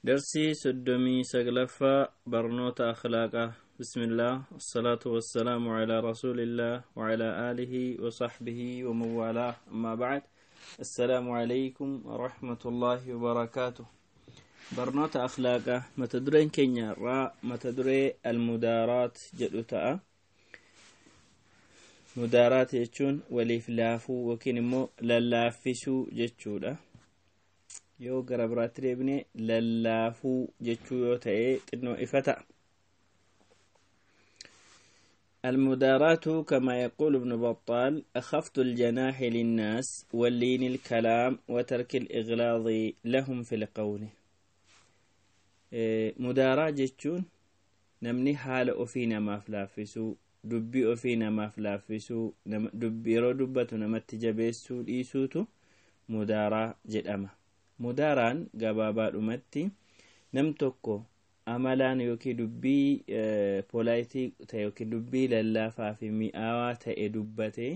درسي سدمي سقلفة برنوت أخلاقه. بسم الله الصلاة والسلام على رسول الله وعلى آله وصحبه ومن والاه، أما بعد، السلام عليكم ورحمة الله وبركاته. برنوت أخلاقه متدرين كينيا را متدري المدارات جدوتا. مدارات jechuun waliif laafuu yookiin immoo lallaaffisuu jechuudha. Yoo gara biraatti deebine lallaafuu jechuu yoo ta'e xinnoo ifa ta'a. المداراة كما يقول ابن بطال خفض الجناح للناس واللين الكلام وترك الإغلاظ لهم في القول. مداراة jechuun namni haala ofii namaaf laaffisuu, dubbii ofii namaaf laaffisuu, dubbii yeroo dubbatu namatti jabeessuu dhiisuutu mudaaraa jedhama. Mudaaraan gabaabaadhumatti nam tokko amalaan yookiin dubbii polaayitii ta'e yookiin dubbii lallaafaa fi mi'aawaa ta'e dubbatee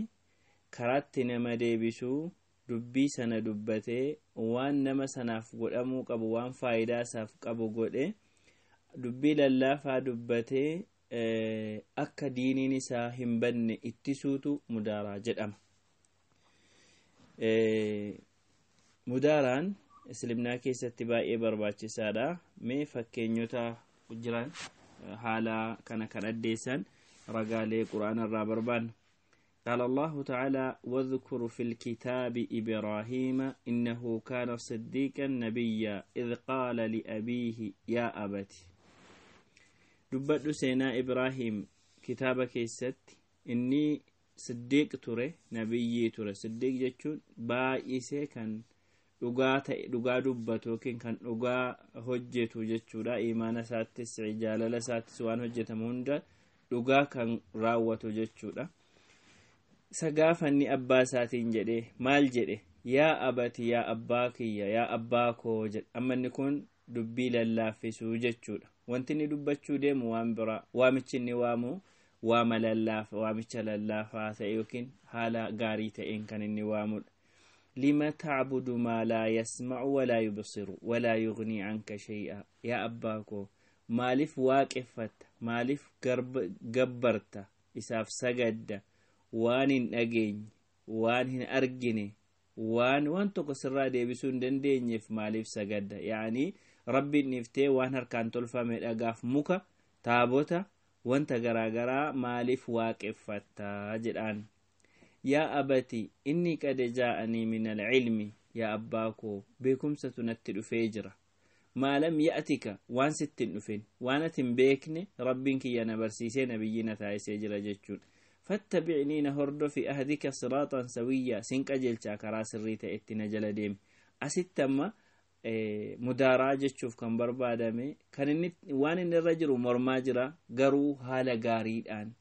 karaatti nama deebisuu, dubbii sana dubbatee waan nama sanaaf godhamuu qabu, waan faayidaa isaaf qabu godhe, dubbii lallaafaa dubbatee akka diiniin isaa hin badne ittisuutu mudaaraa jedhama. Mudaaraan islimnaa keessatti baay'ee barbaachisaadha. Mee fakkeenyota jiran haala kana kan addeessan ragaalee quraana irraa barbaanna. قال الله تعالى: واذكر في الكتاب إبراهيم إنه كان صديقا نبيا إذ قال لأبيه يا أبت. dubbadhu seenaa Ibraahim kitaaba keessatti, inni siddiiq ture, nabiyyii ture. Siddiiq jechuun baay'isee kan dhugaa ta'e, dhugaa dubbatu yookiin kan dhugaa hojjetu jechuudha. Imaana isaattis jaalala isaattis waan hojjetamu hunda dhugaa kan raawwatu jechuudha. Isa gaafanni abbaa isaatiin jedhe maal jedhe? Yaa abati, yaa abbaa kiyya, yaa abbaa koo jedhe. Amma inni kun dubbii lallaaffisuu jechuudha. Wanti inni dubbachuu deemu waan biraa, waamichi inni waamu waama lallaafa, waamicha lallaafaa ta'e yookiin haala gaarii ta'een kan inni waamudha. Lima tacbudu maa laa yasmacu walaa yubsiru walaa yugnii canka shay'a. Yaa abbaa koo, maaliif waaqeffatta, maaliif gabbarta, isaaf sagadda waan hin dhageenye, waan hin argine, waan tokko sirraa deebisuu hin dandeenyeef maaliif sagadda? Yaanii rabbiin dhiiftee waan harkaan tolfame, dhagaaf muka, taabota, wanta garaagaraa maaliif waaqeffatta jedhaan. Yaa abati inni qad jaa'anii min alcilmi, yaa abbaa koo, beekumsatu natti dhufee jira, maa lam ya'tika, waan sitti hin dhufin, waan ati hin beekne rabbiin kiyya na barsiisee nabiyyi na taasisee jira jechuudha. Fattabicnii, na hordofi, ahdika siraaxan sawiyyaa, sin qajeelchaa karaa sirrii ta'etti, na jala deemi. Asitti amma mudaaraa jechuuf kan barbaadame kan inni waan inni irra jiru mormaa jira, garuu haala gaariidhaan,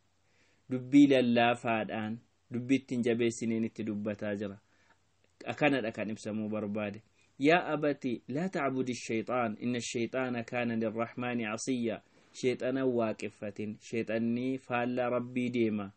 dubbii lallaafaadhaan, dubbii ittiin jabeessineen itti dubbataa jira. Kanadha kan ibsamuu barbaade. Yaa abati laa tacbudi shayxaan inna shayxaana kaana lirrahmaani casiyya. Sheexana waaqeffatin, sheexanni faallaa rabbii deema,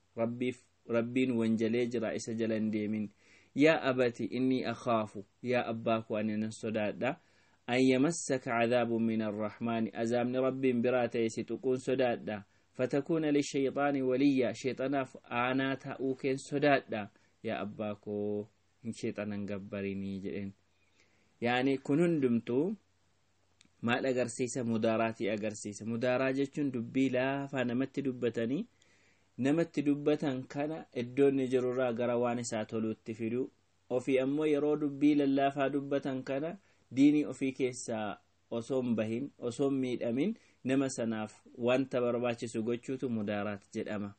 rabbiin wanjalee jira, isa jala hin deemin. Yaa abati innii akhaafu, yaa abbaa koo, ani nan sodaadha, an yamassaka cadaabun min arrahmaani, azaabni rabbiin biraa ta'e si tuquun sodaadha, fatakuuna lishayxaani waliyya, sheexanaaf aanaa ta'uu keen sodaadha, yaa abbaa koo, hin sheexanan gabbarinii jedheen. Yaani kun hundumtuu maal agarsiisa? Mudaaraatii agarsiisa. Mudaaraa jechuun dubbii laafaa namatti dubbatanii, namatti dubbatan kana iddoo inni jirurraa gara waan isaa toluutti fidu, ofii ammoo yeroo dubbii lallaafaa dubbatan kana diinii ofii keessaa osoo hin bahin, osoo hin miidhamin nama sanaaf wanta barbaachisu gochuutu mudaaraat jedhama.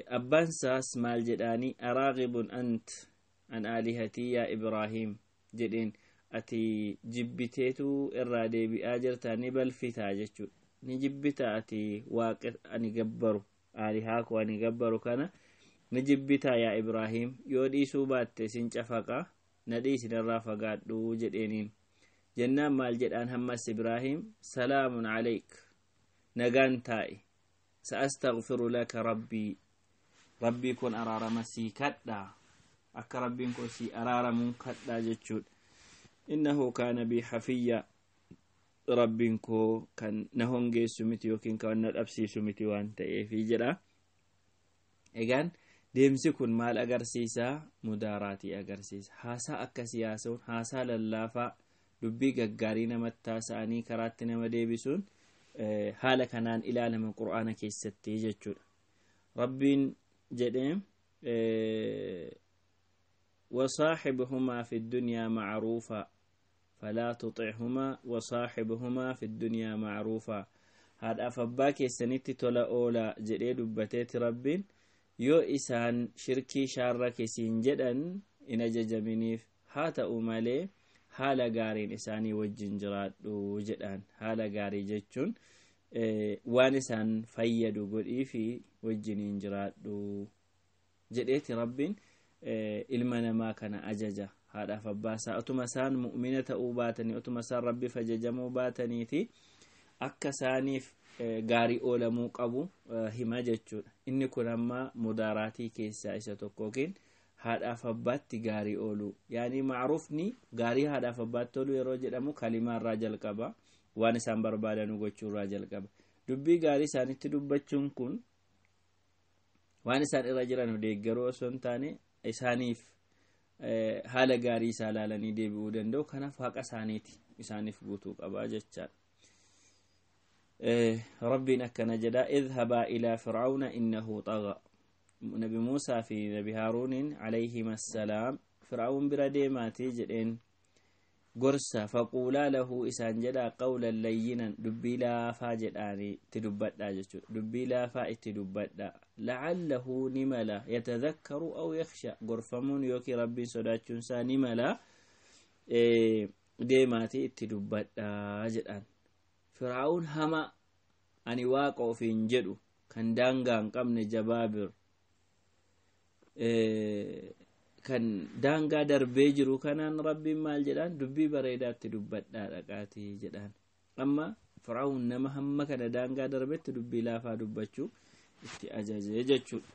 Abbaan isaas maal jedhaanii? Araagibun ant an aalihatii yaa Ibraahiim jedheen. Ati jibbiteetu irraa deebi'aa jirta, ni balfitaa jechuudha, ni jibbita ati waaqa ani gabbaru, aalihaa koo ani gabbaru kana ni jibbitaa yaa Ibraahim? Yoo dhiisuu baatte sin cafaqa, na dhiisin, irraa fagaadhu jedheeniin. Jennaan maal jedhaan hammas Ibraahim? Salaamun calayk, nagaan taa'i, sa'astaghfiru laka rabbii, rabbii kun araarama sii kadhaa, akka rabbiin kun sii araaramuun kadhaa jechuudha. Innahu kaana bii xafiyya. Rabbiin koo kan na hongeessu miti yookiin kan na dhabsiisu miti waan ta'eefi jedha. Egaan deemsi kun maal agarsiisa? Mudaaraatii agarsiisa. Haasaa akkasii haasa'uun, haasaa lallaafaa, dubbii gaggaarii namatti haasa'anii karaatti nama deebisuun haala kanaan ilaalama Qur'aana keessatti jechuudha. Rabbiin jedhee: وصاحبهما في الدنيا معروفا فلا تطعهما وصاحبهما في الدنيا معروفا. Haadhaaf abbaa keessanitti tola oolaa jedhee dubbateeti Rabbiin. Yoo isaan shirkii shaarra keessiin jedhan in ajajaminiif, haa ta'u malee haala gaariin isaanii wajjin jiraadhu jedhaan. Haala gaarii jechuun waan isaan fayyadu godhii fi wajjiniin jiraadhu jedheeti Rabbiin ilma namaa kana ajaja. Haadhaaf abbaa isaa otuma isaan mu'mina ta'uu baatanii, otuma isaan Rabbiif ajajamuu baataniiti, akka isaaniif gaarii oolamuu qabu hima jechuudha. Inni kun amma mudaaraatii keessaa isa tokko, yookiin haadhaaf abbaatti gaarii ooluu. Yaani macruufni gaarii haadhaaf abbaatti ooluu yeroo jedhamu kalimaa irraa jalqaba, waan isaan barbaadanu gochuu irraa jalqaba. Dubbii gaarii isaanitti dubbachuun kun waan isaan irra jiran deeggaruu osoo hin taane, isaaniif haala gaarii isaa ilaalanii deebi'uu danda'u. Kanaaf haqa isaaniiti isaaniif guutuu qabaa jechaadha. Rabbiin akkana jedha: اذهبا إلى فرعون إنه طغى. Nabi Muusaa fi Nabi Haaruuniin عليهما السلام Fir'aawun bira deemaatii jedheen gorsa. فقولا له isaan jedha قولا لينا, dubbii laafaa jedhaanii itti dubbadhaa jechuudha. Dubbii laafaa itti dubbadhaa. لعله ni mala يتذكر أو يخشى, gorfamuun yookiin Rabbiin sodaachuun isaa ni mala, deemaatii itti dubbadhaa jedhaan. Fir'aawun hama ani waaqa ofiin jedhu, kan daangaa hin qabne, jabaabir, kan daangaa darbee jiru kanaan Rabbiin maal jedhaan? Dubbii bareedaatti dubbadhaa dhaqaatii jedhaan. Amma Fir'aawun nama hamma kana daangaa darbetti dubbii laafaa dubbachuu itti ajajee jechuudha.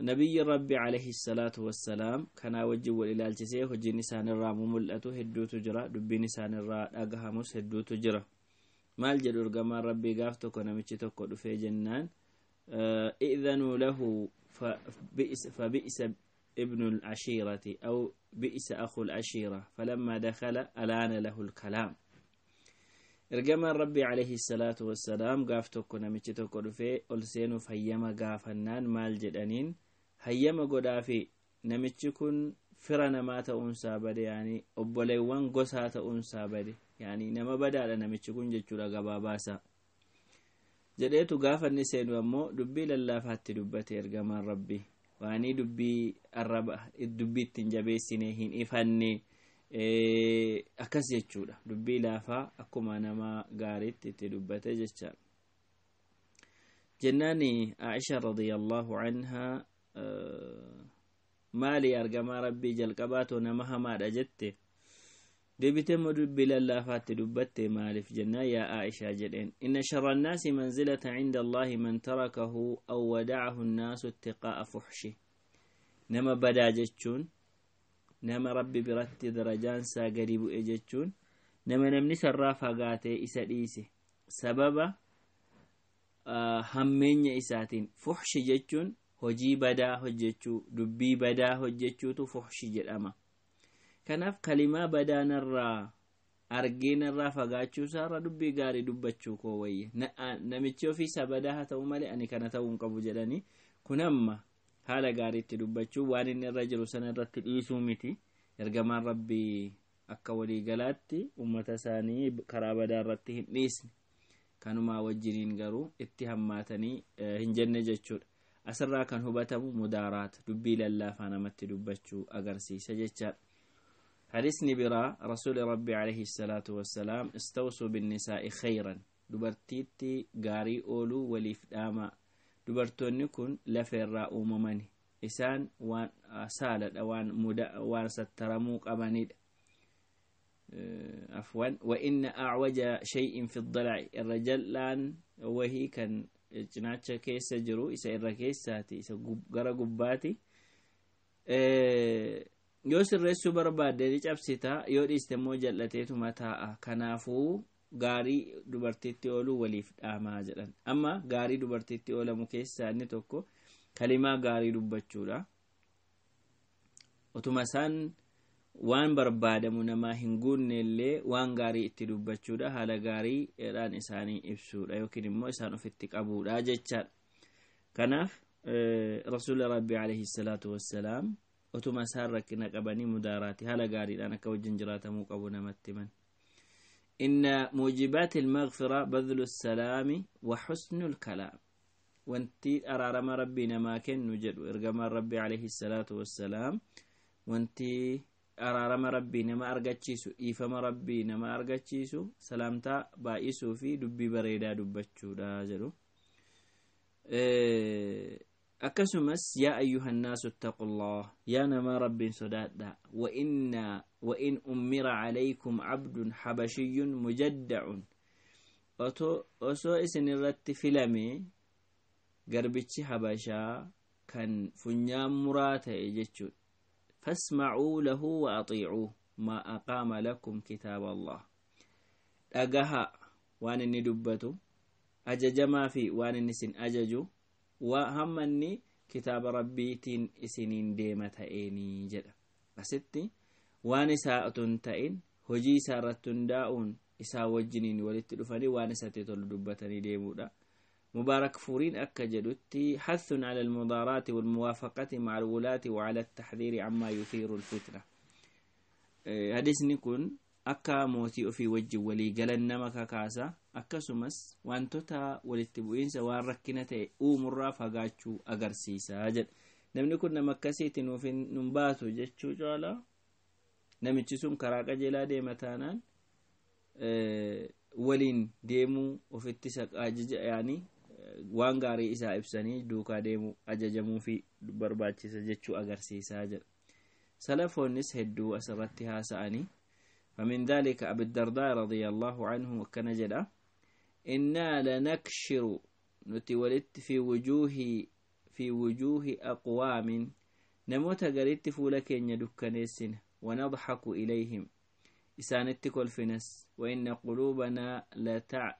Nabiyyi Rabbi عليه الصلاة والسلام kanaa wajjin wal ilaalchisee hojiin isaanirraa mul'atu hedduutu jira, dubbiin isaanirraa dhagahamus hedduutu jira. Maal jedhu ergamaan Rabbii? Gaaf tokko namichi tokko dhufee jennaan, "ائذنوا له فبئس ابن العشيرة أو بئس أخو العشيرة". فلما دخل ألان له الكلام. Ergamaan Rabbii عليه الصلاة والسلام gaaf tokko namichi tokko dhufee ol seenuuf hayyama gaafannaan maal jedhaniin? Hayyama godhaafi, namichi kun fira namaa ta'uunsaa bade, yaani obboleewwan gosaa ta'uunsaa bade, yaani nama badaadha namichi kun jechuudha gabaabaasaa jedheetu. Gaafa inni seenu ammoo dubbii lallaafaatti dubbate ergamaan Rabbii, waanii dubbii arraba dubbii ittiin jabeessine hin ifanne akkas jechuudha. Dubbii laafaa akkuma nama gaariitti itti dubbate jecha jennaani. Aisha رضي الله عنها maali argamaa Rabbii, jalqabaatoo nama hamaadha jette, deebitee immoo dubbii lallaafaatti dubbatte, maaliif jennaan, yaa Aishaa jedheen, إن شر الناس منزلة عند الله من تركه أو ودعه الناس اتقاء فحشه. Nama badaa jechuun, nama Rabbi biratti darajaansaa gadi bu'e jechuun, nama namni sarraa fagaatee isa dhiise sababa hammeenya isaatiin. Fuxshi jechuun hojii badaa hojjechuu, dubbii badaa hojjechuutu fuxshi jedhama. Kanaaf kalimaa badaanarraa argeenarraa fagaachuu isaarra dubbii gaarii dubbachuu koo wayye. Namichi ofiisa badaa haa ta'u malee ani kana ta'uu hin qabu jedhanii. Kun amma haala gaariitti dubbachuu waan inni irra jiru sana irratti dhiisuu miti. Ergamaan Rabbii akka waliigalaatti ummata isaanii karaa badaa irratti hin dhiisne, kanumaa wajjiniin garuu itti hammaatanii hin jenne jechuudha. Asirraa kan hubatamu mudaaraata, dubbii lallaafaa namatti dubbachuu agarsiisa jechaadha. Hadisni biraa rasuuli Rabbi عليه الصلاة والسلام: استوصوا بالنساء خيرا, dubartiitti gaarii ooluu waliif dhaamaa. Dubartoonni kun lafeerraa uumamani, isaan waan saaladha, waan waan sattaramuu qabanidha. Afwan, وإن أعوج شيء في الضلع, irra jal'aan wahii kan cinaacha keessa jiru isa irra keessaati, isa gara gubbaati. Yoo sirreessuu barbaadde ni cabsita, yoo dhiiste immoo jal'ateetuma taa'a. Kanaafuu gaarii dubartiitti ooluu waliif dhaamaa jedhan. Amma gaarii dubartiitti oolamu keessaa inni tokko kalimaa gaarii dubbachuudha. Otuma isaan waan barbaadamu namaa hin guunne illee waan gaarii itti dubbachuudha, haala gaariidhaan isaanii ibsuudha yookiin immoo isaan ofitti qabuudha jechaadha. Kanaaf Rasuula Rabbii alayhi salaatu wassalaam otuma isaan rakkina qabanii mudaaraati haala gaariidhaan akka wajjin jiraatamuu qabu namatti himan. إن موجبات المغفرة بذل السلام وحسن الكلام. وانتي أرارم ربي نما كن نجد إرقم ربي عليه الصلاة والسلام، وانتي أرارم ربي نما أرقاتشيسو، إيفم ربي نما أرقاتشيسو، سلامتا بائسو في دبي بريدا دبتشو دا. Akkasumas yaa ayyuha nnaasu ittaqu llah, yaa namaa Rabbiin sodaadha. Wa in ummira calaykum cabdun xabashiyyun mujaddacun, osoo isin irratti filame garbichi Habashaa kan funyaan muraa ta'e jechuudha, fasmacuu lahu wa axiicuu maa aqaama lakum kitaaba Allah. Dhagaha waan inni dubbatu, ajajamaa fi waan inni isin ajaju, waa hamma inni kitaaba Rabbiitiin isiniin deema ta'eenii jedha. Asitti waan isaa otoo hin ta'in hojii isaa irratti hundaa'uun isaa wajjiniin walitti dhufanii waan isatti tolu dubbatanii deemuudha. Mubaarak Fuuriin akka jedhutti, hathun ala almudaaraati walmuwaafaqati maca alwulaati wa ala altaxdiiri cammaa yuthiiru alfitna. Hadisni kun akka mootii ofii wajjin walii galan nama kakaasa, akkasumas wantoota walitti bu'iinsa waan rakkina ta'e uumurraa fagaachuu agarsiisa jedha. Namni kun nama akkasiitti nuuf nun baatu jechuu caalaa, namichi sun karaa qajeelaa deema taanaan waliin deemuu, ofitti ajaja yaanii waan gaarii isaa ibsanii duukaa deemuu, ajajamuu fi barbaachisa jechuu agarsiisaa jedha. Salafoonnis hedduu asirratti haasa'anii. فمن ذلك أبي الدرداء رضي الله عنه كان جدا: إنا لنكشر، nuti walitti، في وجوه أقوام، namoota garitti fuula keenya dukkaneessina، ونضحك إليهم، isaanitti kolfinas، وإن قلوبنا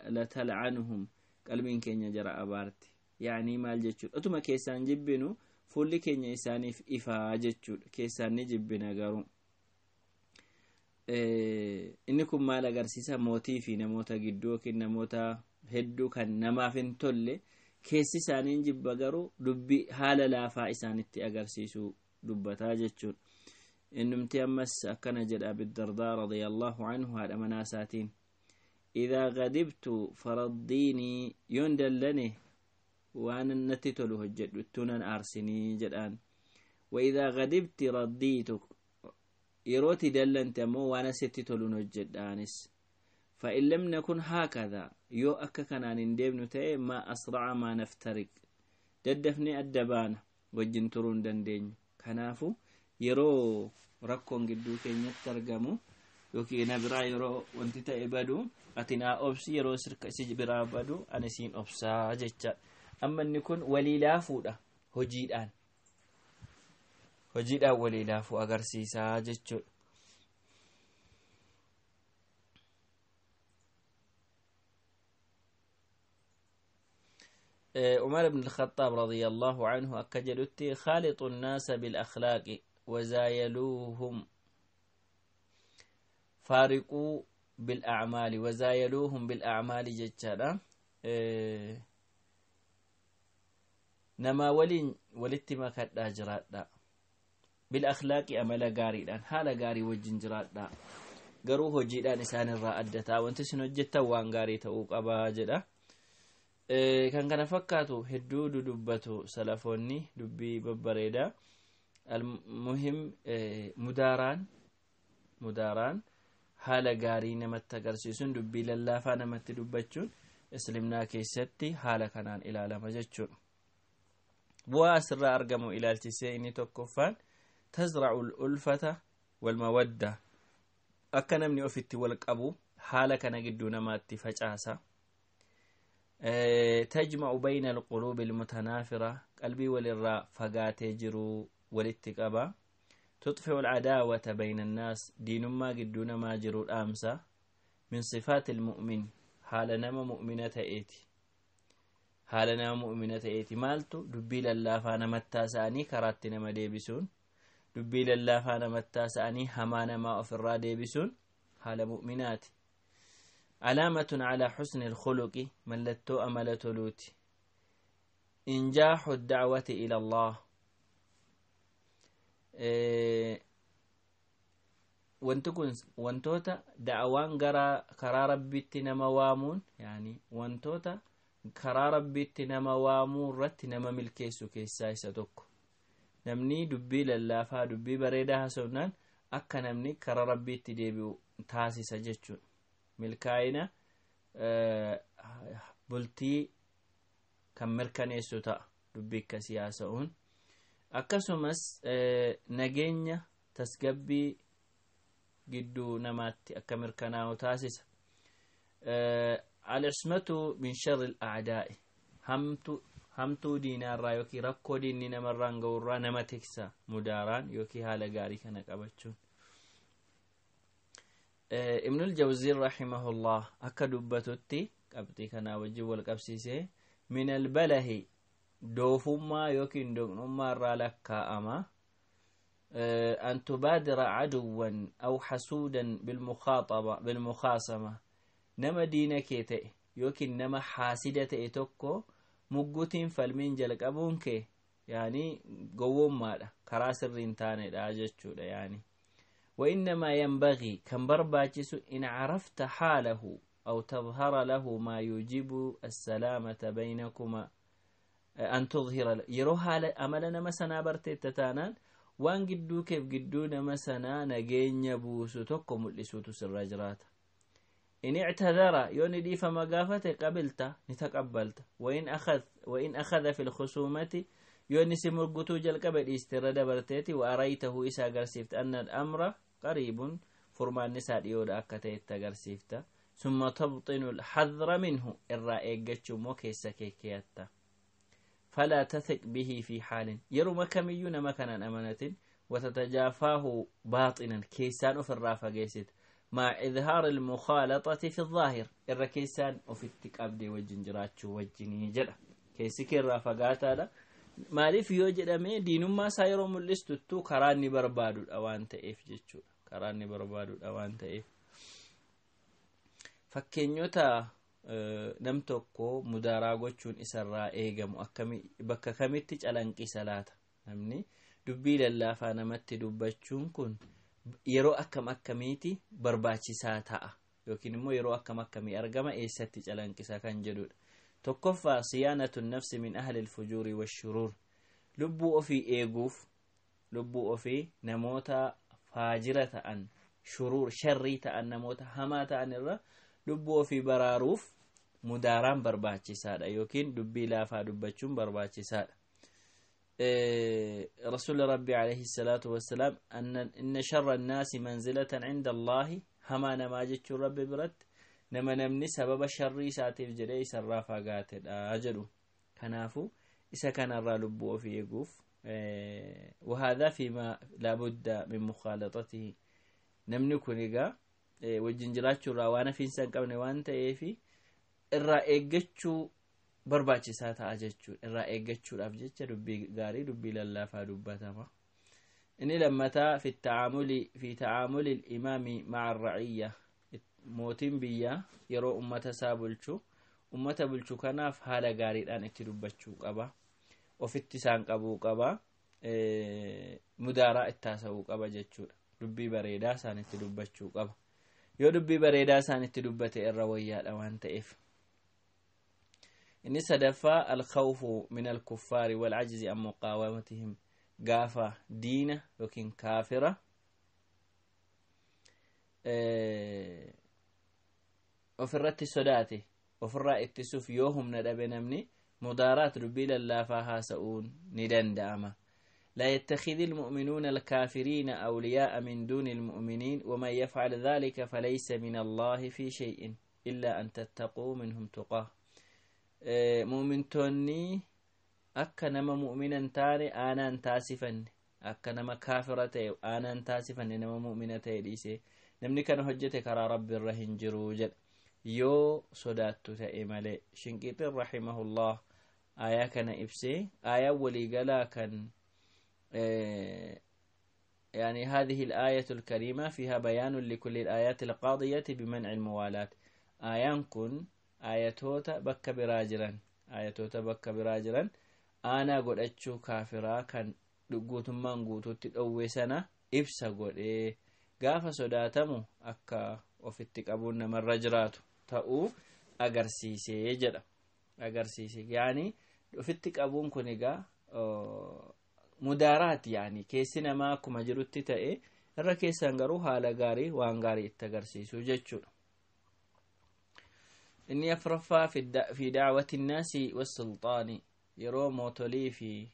لتلعنهم، qalbiin keenya jara abaarti. Yaanii maal jechuudha? Otuma keessaan jibbinu fuulli keenya isaaniif ifaa jechuudha. Keessaan ni jibbina garuu. Inni kun maal agarsiisa? Mootii fi namoota gidduu yookiin namoota hedduu kan namaaf hin tolle keessi isaaniin jibba, garuu dubbii haala laafaa isaanitti agarsiisuu dubbataa jechuudha. Innumti ammas akkana jedha Abiddardaa radiyallahu anhu haadha manaa isaatiin: إذا غضبت فرضيني، yoon dallane waan natti tolu hojjedhu, ittuunan aarsinii jedhaan. وإذا غضبت رضيتك، yerooti dallante ammoo waan asitti toluun hojjedhaanis. فإن لم نكن هكذا، yoo akka kanaan hin deemnu ta'e، ما أسرع ما نفترق، daddafnee adda baana, wajjin turuu hin dandeenyu. Kanaafu yeroo rakkoon gidduu keenyatti argamu yookiin na biraa yeroo wanti ta'e badu, ati naa obsi, yeroo si biraa badu ani siin obsaa jecha. Amma inni kun walii laafuudha, hojiidhaan walii laafuu agarsiisaa jechuudha. عمر بن الخطاب رضي الله عنه akka jedhutti: خالطوا الناس بالأخلاق وزايلوهم، فارقوا بالأعمال وزايلوهم بالأعمال jechaadha. Namaa waliin walitti makadhaa jiraadha, بالأخلاق، amala gaariidhaan, haala gaarii wajjin jiraadha, garuu hojiidhaan isaanirraa adda ta'a. Wanti isin hojjettan waan gaarii ta'uu qabaa jedha. Kan kana fakkaatu hedduu dudubbatu salafoonni, dubbii babbareedaa. Almuhim, mudaaraan haala gaarii namatti agarsiisuun, dubbii lallaafaa namatti dubbachuun islimnaa keessatti haala kanaan ilaalama jechuudha. Bu'aa asirraa argamu ilaalchisee inni tokkoffaan تزرع الألفة والمودة، akka namni ofitti wal qabu haala kana gidduu namaatti facaasa. تجمع بين القلوب المتنافرة، qalbii walirraa fagaatee jiru walitti qaba. Tuxfi'u alcadaawata bayna annaas, diinummaa gidduu namaa jiru dhaamsa. Min sifaati ilmu'min, haala nama mu'mina ta'eeti. Haala nama mu'mina ta'eeti maaltu? Dubbii lallaafaa namatti haasa'anii karaatti nama deebisuun, dubbii lallaafaa namatti haasa'anii hamaa namaa ofirraa deebisuun haala mu'minaati. Alaamatun calaa xusni ilkhuluqi, mallattoo amala toluuti. Injaaxu dacwati ila Allah, wanti kun wantoota da'awaan gara karaa Rabbitti nama waamuun, yaani wantoota karaa Rabbitti nama waamuu irratti nama milkeessu keessaa isa tokko. Namni dubbii lallaafaa, dubbii bareedaa haasofnaan akka namni karaa Rabbiitti deebi'u taasisa jechuudha. Milkaa'ina bultii kan mirkaneessu ta'a dubbii akkasii haasa'uun. Akkasumas nageenya, tasgabbii gidduu namaatti akka mirkanaa'u taasisa. Al-ismatu min sharri al-a'daa'i, hamtuu diinaarraa yookiin rakkoo diinni namarraan ga'urraa nama tiksa mudaaraan yookiin haala gaarii kana qabachuun. Ibnul Jawziin rahimahullah akka dubbatutti, qabxii kanaa wajjin wal qabsiisee, min albalahi, doofummaa yookiin doqnummaa irraa lakkaa'ama, an tubaadira caduwwan aw xasuudan bilmukaaxaba, bilmukaasama. Nama diina kee ta'e yookiin nama xaasida ta'e tokko muggutiin falmiin jalqabuun kee yaani gowwommaadha, karaa sirriin taanedha jechuudha. Yaani وإنما ينبغي كم برباچس إن عرفت حاله أو تظهر له ما يوجب السلامة بينكما أن تظهر. Yeroo haala amala nama sanaa barteetta taanaan, waan gidduu keef gidduu nama sanaa nageenya buusu tokko mul'isuutu sirra jiraata. In ictadara, yoo ni dhiifama gaafate, qabilta, ni taqabbalta. وإن أخذ في الخصومة, yoo inni si murgutuu jalqabe, dhiiste, irra dabarteeti. Wa araytahu, isa agarsiifta, anna al'amra qariibun, furmaanni isaa dhiyoodha akka ta'etti agarsiifta. Summa tabxinu alxadra minhu, irraa eeggachuu immoo keessa keekkeeyatta. Falaa tathiq bihi fi xaalin, yeruma kamiyyuu nama kanan amanatin. Watatajaafaahu baaxinan, keessaan of irraa fageessita, مع إظهار المخالطة في الظاهر, irra keessaan ofitti qabdee wajjin jiraachuu wajjinii jedha. Keessi kee irraa fagaataadha. Maaliif yoo jedhame, diinummaa isaa yeroo mul'istuttu karaa inni barbaadudha waan ta'eef jechuudha. Karaa inni barbaadudha waan ta'eef. Fakkeenyota nam tokko mudaaraa gochuun isarraa eegamu akkami, bakka kamitti calanqisa laata? Namni dubbii lallaafaa namatti dubbachuun kun yeroo akkam akkamiiti barbaachisaa ta'a, yookiin immoo yeroo akkam akkamii argama, eessatti calanqisa kan jedhudha. Tokkoffaa, siyaanatu nafsi min ahli ilfujuuri washuruur, lubbuu ofii eeguuf, lubbuu ofii namoota faajira ta'an, shuruur, sharrii ta'an, namoota hamaa ta'an irra lubbuu ofii baraaruuf mudaaraan barbaachisaadha yookiin dubbii laafaa dubbachuun barbaachisaadha. رسول ربي عليه الصلاة والسلام أن شر الناس منزلة عند الله, hamaa namaa jechuun Rabbi biratti nama namni sababa sharrii isaatiif jedhee isarraa fagaatedha jedhu. Kanaafu isa kanarraa lubbuu ofii eeguuf. وهذا فيما لا بد من مخالطته, namni kun egaa wajjin jiraachuurraa waan hafiinsa hin qabne waan ta'eefi irraa eeggachuu barbaachisaa ta'a jechuudha. Irraa eeggachuudhaaf jecha dubbii gaarii, dubbii lallaafaa dubbatama. Inni lammataa, fi tacaamuli, fi tacaamuli imaami maca raciyya, mootiin biyyaa yeroo ummata isaa bulchu, ummata bulchu kanaaf haala gaariidhaan itti dubbachuu qaba, ofitti isaan qabuu qaba, mudaaraa itti haasa'uu qaba jechuudha. Dubbii bareedaa isaan itti dubbachuu qaba. Yoo dubbii bareedaa isaan itti dubbate irra wayyaadha waan ta'eef. Inni sadaffaa, alkhawfu min alkuffaari walcajzi an muqaawamatihim, gaafa diina yookiin kaafira ofirratti sodaate ofirraa ittisuuf yoo humna dhabe, namni mudaaraat, dubbii lallaafaa haasa'uun ni danda'ama. لا يتخذ المؤمنون الكافرين أولياء من دون المؤمنين ومن يفعل ذلك فليس من الله في شيء إلا أن تتقوا منهم تقاه. Mu'mintoonni akka nama mu'mina hin taane aanaan taasifanne. Akka nama kaafira ta'e aanaan taasifanne nama mu'mina ta'e dhiise. Namni kana hojjete karaa Rabbi irra hin jiru jedha. Yoo sodaattu ta'e malee. Shinqiixiin rahimahullah aayaa kana ibsee, aayaan waliigalaa kan يعني هذه الآية الكريمة فيها بيان لكل الآيات القاضية بمنع الموالاة. آيان كن آياتوتا بك براجرا، آياتوتا بك براجرا أنا قد أتشو كافرا كان guutummaan guutuutti dhowwe sana ibsa godhee, gaafa sodaatamu akka ofitti qabuun namarra jiraatu ta'uu agarsiisee jedha. Agarsiise yaani ofitti qabuun kun egaa mudaaraati, yaani keessi namaa akkuma jirutti ta'e irra keessaan garuu haala gaarii waan gaarii itti agarsiisuu jechuudha. Inni afraffaa, fi dacwati innaasi wassulxaani, yeroo mootolii fi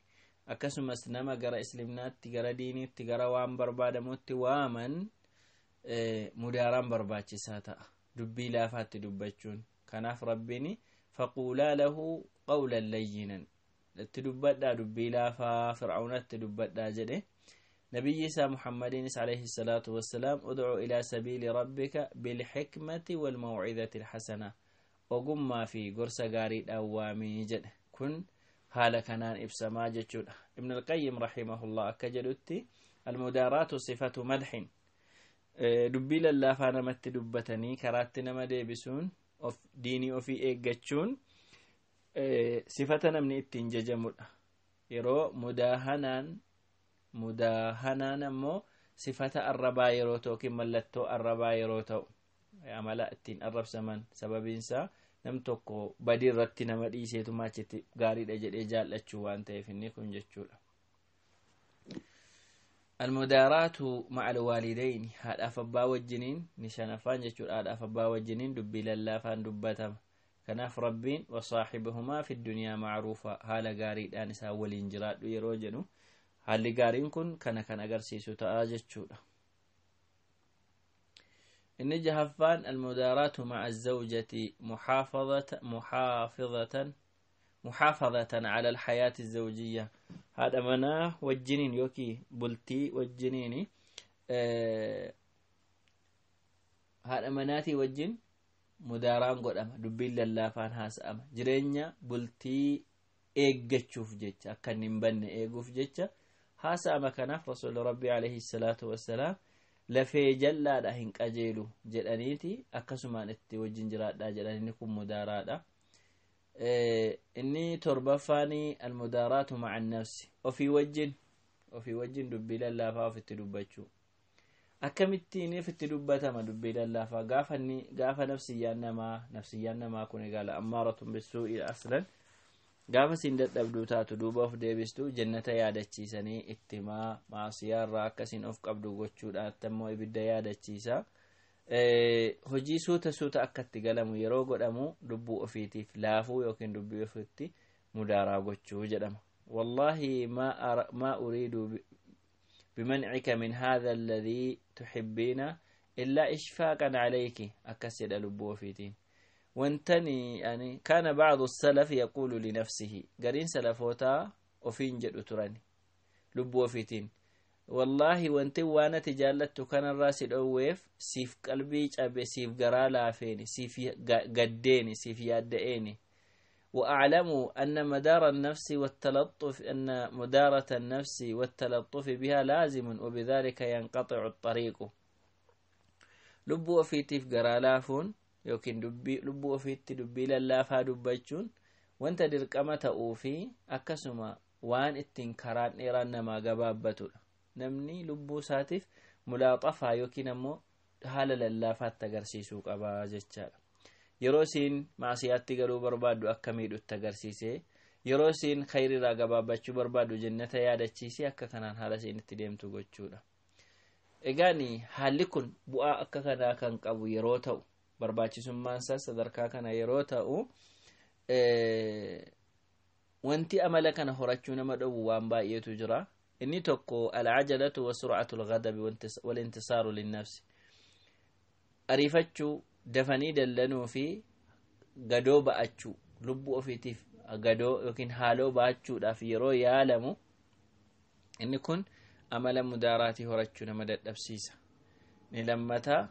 akkasumas nama gara islimnaatti, gara diiniitti, gara waan barbaadamutti waaman mudaaraan barbaachisaa ta'a, dubbii laafaatti dubbachuun. Kanaaf Rabbiin faquulaa lahu qawlan layyinan, itti dubbadhaa dubbii laafaa, Fircaunatti dubbadhaa jedhe. Nabiyyi isaa Muhammadiinis alayhi salaatu wassalaam, udcu ilaa sabiili rabbika bilxikmati walmawcidati alxasana, ogummaa fi gorsa gaariidhaan waamii jedhe. Kun haala kanaan ibsamaa jechuudha. Ibn Alqayyim rahimahullah akka jedhutti, almudaaraatu sifatu madxin, dubbii lallaafaa namatti dubbatanii karaatti nama deebisuun, of diinii ofii eeggachuun sifata namni ittiin jajamudha. Yeroo mudaahanaan ammoo sifata arrabaa yeroo ta'u yookiin mallattoo arrabaa yeroo ta'u, amala ittiin arrabsaman, sababiinsaa nam tokko badii irratti nama dhiiseetuma achitti gaariidha jedhee jaallachuu waan ta'eef inni kun jechuudha. Almudaaraatu ma'a alwaalidayni, haadhaaf abbaa wajjiniin ni shanaffaan jechuudha. Haadhaaf abbaa wajjiniin dubbii lallaafaan dubbatama. Kanaaf Rabbiin wasaaxibahumaa fi dunyaa macruufa, haala gaariidhaan isaan waliin jiraadhu yeroo jedhu, haalli gaariin kun kana kan agarsiisu ta'a jechuudha. Inni jahaffaan, almudaaraatu ma'a zawjati muxaafadatan cala alxayaati azawjiyya, haadha manaa wajjiniin yookiin bultii wajjiniin, haadha manaatii wajjin mudaaraan godhama, dubbiin lallaafaan haasa'ama, jireenya bultii eeggachuuf jecha, akka inni hin banne eeguuf jecha haasa'ama. Kanaaf Rasuulli Rabbii alayhi salaatu wassalaam lafee jallaadha hin qajeelu jedhaniiti akkasumaan itti wajjin jiraadhaa jedhan. Inni kun mudaaraadha. Inni torbaffaani, almudaaraatu maca nafsi, ofii wajjin dubbii lallaafaa ofitti dubbachuu. Akkamittiin ofitti dubbatama dubbii lallaafaa? Gaafa inni gaafa nafsiyyaan namaa kun egaa ammaaratun bisuu'i aslan, gaafa siin dadhabduu taatu duuba of deebistu, jannata yaadachiisanii itti himaa, maasiyaa irraa akkasiin of qabdu gochuudhaan ammoo ibidda yaadachiisa. Hojii suuta suuta akka itti galamu yeroo godhamu, lubbuu ofiitiif laafuu yookiin dubbii ofiitti mudaaraa gochuu jedhama. Wallaahi maa uriidu bimancika min haadha alladhii tuxibbiina illaa ishfaaqan calayki, akkas jedha lubbuu ofiitiin. Wantani yani kaana bacdu salaf yaquulu linafsihi, gariin salafootaa ofiin jedhu turan lubbuu ofiitiin, wallaahi wanti waan ati jaallattu kanarraa si dhowweef siif qalbii cabe, siif garaa laafeeni, siif gaddeeni, siif yaadda'eeni. وأعلم أن مدار النفس والتلطف أن مدارة النفس والتلطف بها لازم وبذلك ينقطع الطريق. Lubbuu ofiitiif garaa laafuun yookiin dubbii lubbuu ofiitti dubbii lallaafaa dubbachuun wanta dirqama ta'uu fi akkasuma waan ittiin karaan dheeraan namaa gabaabbatudha. Namni lubbuu isaatiif mulaaxafaa yookiin ammoo haala lallaafaatti agarsiisuu qabaa jechaadha. Yeroo isiin maasiyaatti galuu barbaaddu akka miidhutti agarsiisee, yeroo isiin khayriirraa gabaabbachuu barbaaddu jannata yaadachiisee, akka kanaan haala isiin itti deemtu gochuudha. Egaan haalli kun bu'aa akka kanaa kan qabu yeroo ta'u, barbaachisummaan isaa sadarkaa kana yeroo ta'u, wanti amala kana horachuu nama dhowwu waan baay'eetu jira. Inni tokko alcajalatu wa sur'atu alghadabi walintisaaru linnafsi, ariifachuu, dafanii dallanuu fi gadoo ba'achuu, lubbuu ofiitiif gadoo yookiin haaloo ba'achuudhaaf yeroo yaalamu, inni kun Amala mudaaraatii horachuu nama dadhabsiisa. Ni lammataa,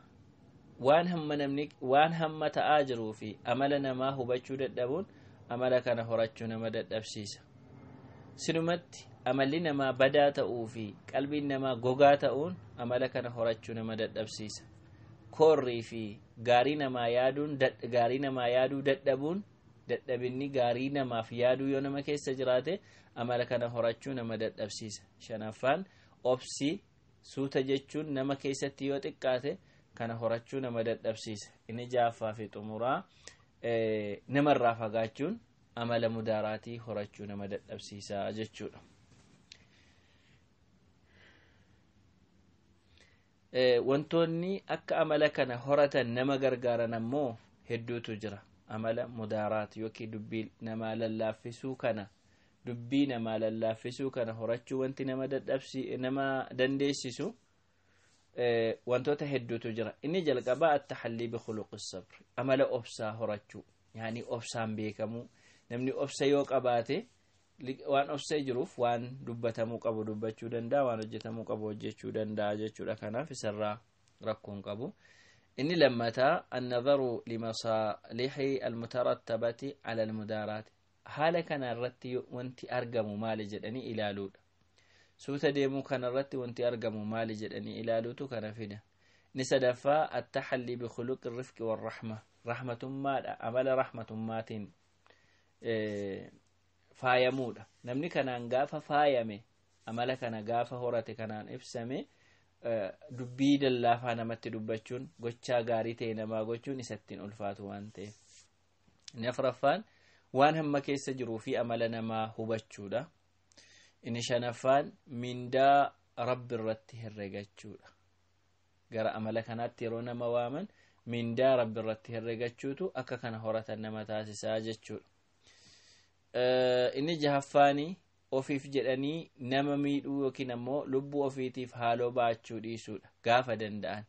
waan hamma namni waan hamma ta'aa jiruu fi amala namaa hubachuu dadhabuun amala kana horachuu nama dadhabsiisa. Sinumatti amalli namaa badaa ta'uu fi qalbiin namaa gogaa ta'uun amala kana horachuu nama dadhabsiisa. Koorrii fi gaarii namaa yaaduun, gaarii namaa yaaduu dadhabuun, dadhabinni gaarii namaaf yaaduu yoo nama keessa jiraate amala kana horachuu nama dadhabsiisa. Shanaffaan, obsi suuta jechuun nama keessatti yoo xiqqaate kana horachuu nama dadhabsiisa. Inni ja'affaa fi xumuraa, namarraa fagaachuun amala mudaaraatii horachuu nama dadhabsiisa jechuudha. Wantoonni akka amala kana horatan nama gargaaran ammoo hedduutu jira. Amala mudaaraat yookiin dubbii namaa lallaaffisuu kana, dubbii namaa lallaaffisuu kana horachuu wanti nama dadhabsi nama dandeessisu wantoota hedduutu jira. Inni jalqabaa attaxallii bikhuluqi sabr, amala obsaa horachuu, yaani obsaan beekamuu. Namni obsa yoo qabaate, waan obsee jiruuf waan dubbatamuu qabu dubbachuu danda'a, waan hojjetamuu qabu hojjechuu danda'a jechuudha. Kanaaf isarraa rakkoon qabu. Inni lammataa, annadharu limasaalixi almutarattabati ala almudaaraati, haala kana irratti wanti argamu maali jedhanii ilaaluudha. Suuta deemuu kana irratti wanti argamu maali jedhanii ilaaluutu kana fida. Inni sadaffaa, attaxallii bikhuluqi rifqi warraxma, rahmatummaadha, amala rahmatummaatiin faayamuudha. Namni kanaan gaafa faayame, amala kana gaafa horate, kanaan ibsame, dubbii lallaafaa namatti dubbachuun, gochaa gaarii ta'e namaa gochuun isattiin ulfaatu waan ta'eef. Inni afuraffaan, waan hamma keessa jiruu fi amala namaa hubachuudha. Inni shanaffaan, mindaa Rabbi irratti herregachuudha. Gara amala kanaatti yeroo nama waaman mindaa Rabbi irratti herregachuutu akka kana horatan nama taasisaa jechuudha. Inni jahaffaani, ofiif jedhanii nama miidhuu yookiin ammoo lubbuu ofiitiif haaloo baachuu dhiisuudha gaafa danda'an,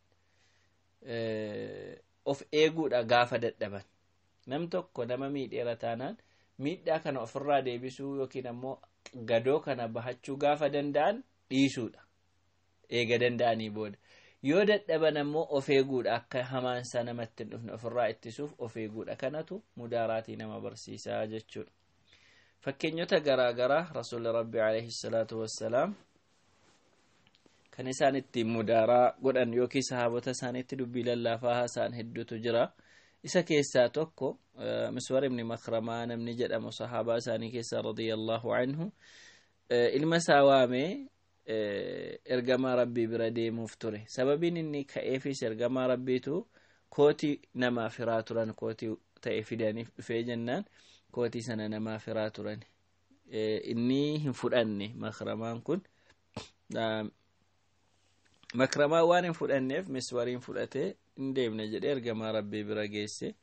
of eeguudha gaafa dadhaban. Nam tokko nama miidheera taanaan miidhaa kana ofirraa deebisuu yookiin ammoo gadoo kana bahachuu gaafa danda'an dhiisuudha, eega danda'anii booda. Yoo dadhaban ammoo of eeguudha, akka hamaansaa namatti hin dhufne ofirraa ittisuuf of eeguudha. Kanatu mudaaraatii nama barsiisaa jechuudha. Fakkeenyota garaa garaa Rasuulli Rabbi alayhi salaatu wassalaam kan isaan ittiin mudaaraa godhan yookiin sahaabota isaaniitti dubbii lallaafaa haasa'an hedduutu jira. Isa keessaa tokko, Miswar ibni Makramaa namni jedhamu sahaabaa isaanii keessaa radiyallahu anhu, ilma isaa waamee ergamaa Rabbii bira deemuuf ture. Sababiin inni ka'eefis ergamaa Rabbiitu kootii namaa firaa turan, kootii ta'e fidaniif dhufee jennaan kootii sana namaa firaa turan. Inni hin fudhanne. Makramaan kun, Makramaa waan hin fudhanneef Miswariin fudhatee hin deemne jedhee ergamaa Rabbii bira geesse.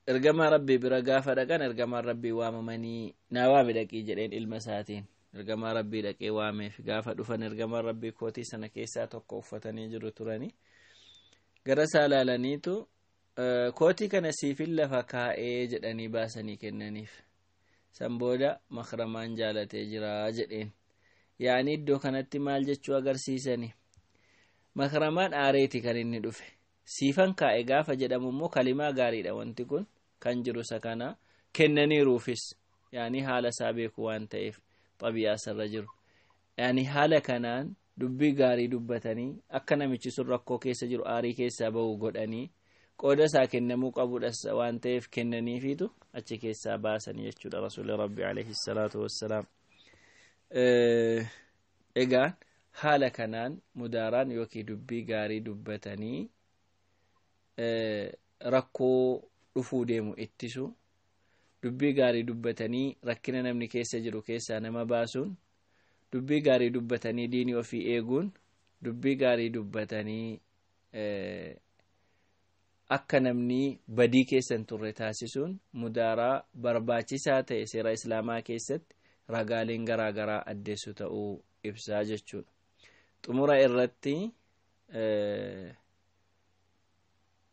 Ergamaa Rabbii bira gaafa dhaqan, ergamaan Rabbii waamamanii, "Naa waami dhaqii," jedheen ilma isaatiin. Ergamaa Rabbii dhaqee waameef. Gaafa dhufan ergamaan Rabbii kootii sana keessaa tokko uffatanii jiru turanii. Gara isaa ilaalaniitu, "Kootii kana siifin lafa kaa'ee," jedhanii baasanii kennaniif. San booda, "Makramaan jaalatee jira," jedheen. Yaani iddoo kanatti maal jechuu agarsiisani? Makramaan aareeti kan inni dhufe. Siifan kaa'e gaafa jedhamu immoo kalimaa gaariidha. Wanti kun kan jiru isa kana kennaniiruufis, yaani haala isaa beeku waan ta'eef, xabi'aa isarra jiru, yaani haala kanaan dubbii gaarii dubbatanii akka namichi sun rakkoo keessa jiru aarii keessaa bahu godhanii, qooda isaa kennamuu qabudha waan ta'eef kennaniifiitu achi keessaa baasanii jechuudha Rasuulli Rabbi alayhi salaatu wassalaam. Egaan haala kanaan mudaaraan yookiin dubbii gaarii dubbatanii rakkoo dhufuu deemu ittisu, dubbii gaarii dubbatanii rakkina namni keessa jiru keessaa nama baasuun, dubbii gaarii dubbatanii diinii ofii eeguun, dubbii gaarii dubbatanii akka namni badii keessa hin turre taasisuun mudaaraa barbaachisaa ta'e seera Islaamaa keessatti ragaaleen garaa garaa addeessu ta'uu ibsaa jechuudha. Xumura irratti,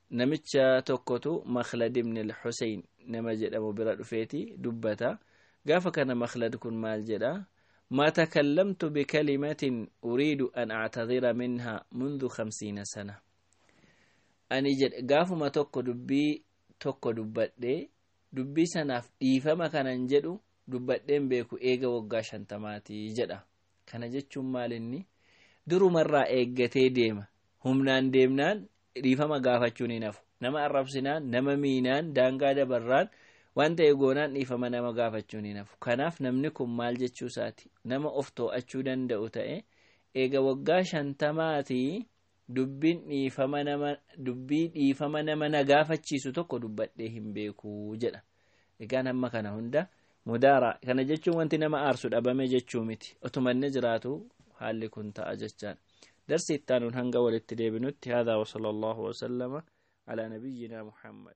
namicha tokkotu Makhlad ibn al-Husayn nama jedhamu bira dhufeeti dubbata. Gaafa kana Makhlad kun maal jedha? ما تكلمت بكلمة أريد أن أعتذر منها منذ 50 سنة. Ani jedhe gaafuma tokko dubbii tokko dubbadhee dubbii sanaaf dhiifama kanan jedhu dubbadheen beeku eega waggaa 50maatii jedha. Kana jechuun maalinni durumarraa eeggatee deema. Humnaan deemnaan dhiifama gaafachuun hin hafu. Nama arrabsinaan, nama miinaan, daangaa dabarraan waan ta'e goonaan dhiifama nama gaafachuun hin hafu. Kanaaf namni kun maal jechuu isaati? Nama of to'achuu danda'u ta'e eega waggaa 50maatii dubbiin dhiifama nama dubbii dhiifama nama na gaafachiisu tokko dubbadhee hin beeku jedha. Egaan hamma kana hunda mudaara kana jechuun wanti nama aarsu dhabame jechuu miti. Otuma inni jiraatu haalli kun ta'a jechaan. Darsi itti aanuun hanga walitti deebinutti, haadhaa wa sallallahu wa sallama alaa nabiyyinaa Muhammad.